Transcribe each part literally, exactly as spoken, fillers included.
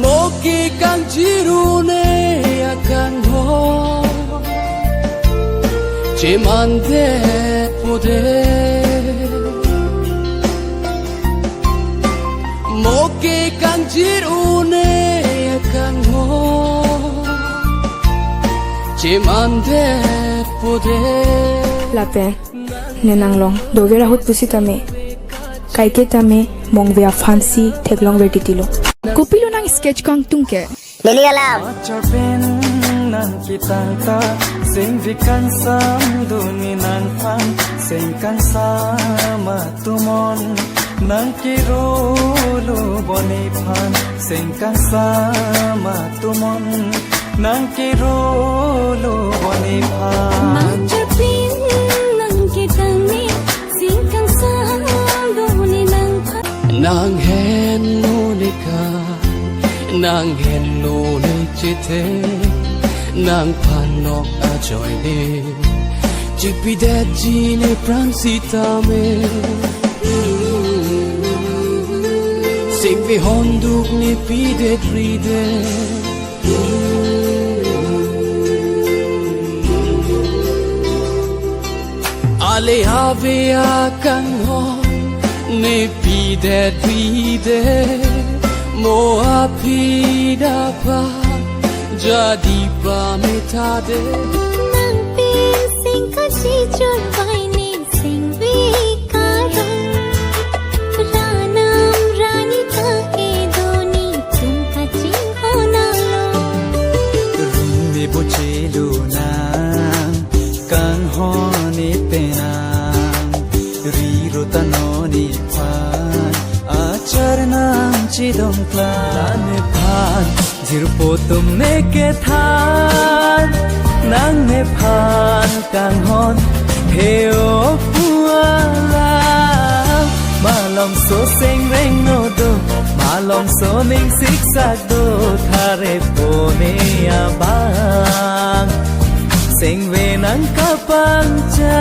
Mo ke kangjir un-e akanghon, chemandet po de. Mo ke kangjir un-e akanghon, chemandet po de. Lapen ne nanglong dover ahut pusitame, kaike tame mongve aphansi theklongver titilo. Kopilo nang sketch kangtung ke? Neli alam. Achar pen nangketang ta, sengve kangsam dun-e nangphan, seng kangsam atumon nangkerolo bon-e phan, seng kangsam atumon nangkerolo bon-e phan. Achar pen nangketang ne, seng kangsam dun-e nangphan. Nanghenlo ne ka, nanghenlo ne chethe, nangphan nok ajoine chipidetji ne pran sitame. Sengve honduk ne pidet ri de. Ale ave akanghon ne pidet ri de, mo aphi dapa jadi pamethade. Nangpen seng kachijor bai ne sengve karong, ranam rani ta kedo netum kachinghon along. Rumi bochelo nang, kanghon ne penang, riro ta non nephan achar nangchidong klang. La nephan jirpo atum ne kethan, nang nephan kanghon he-o pu ala. Malomso seng rengno do, malomso ning siksak do, thare po ne abang sengve nang kapangcham.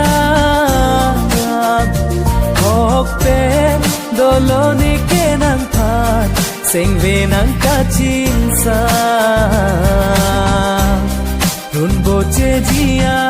Hokpet dolo ne ke nangphan, sengve nang kachingsam. Run boche jia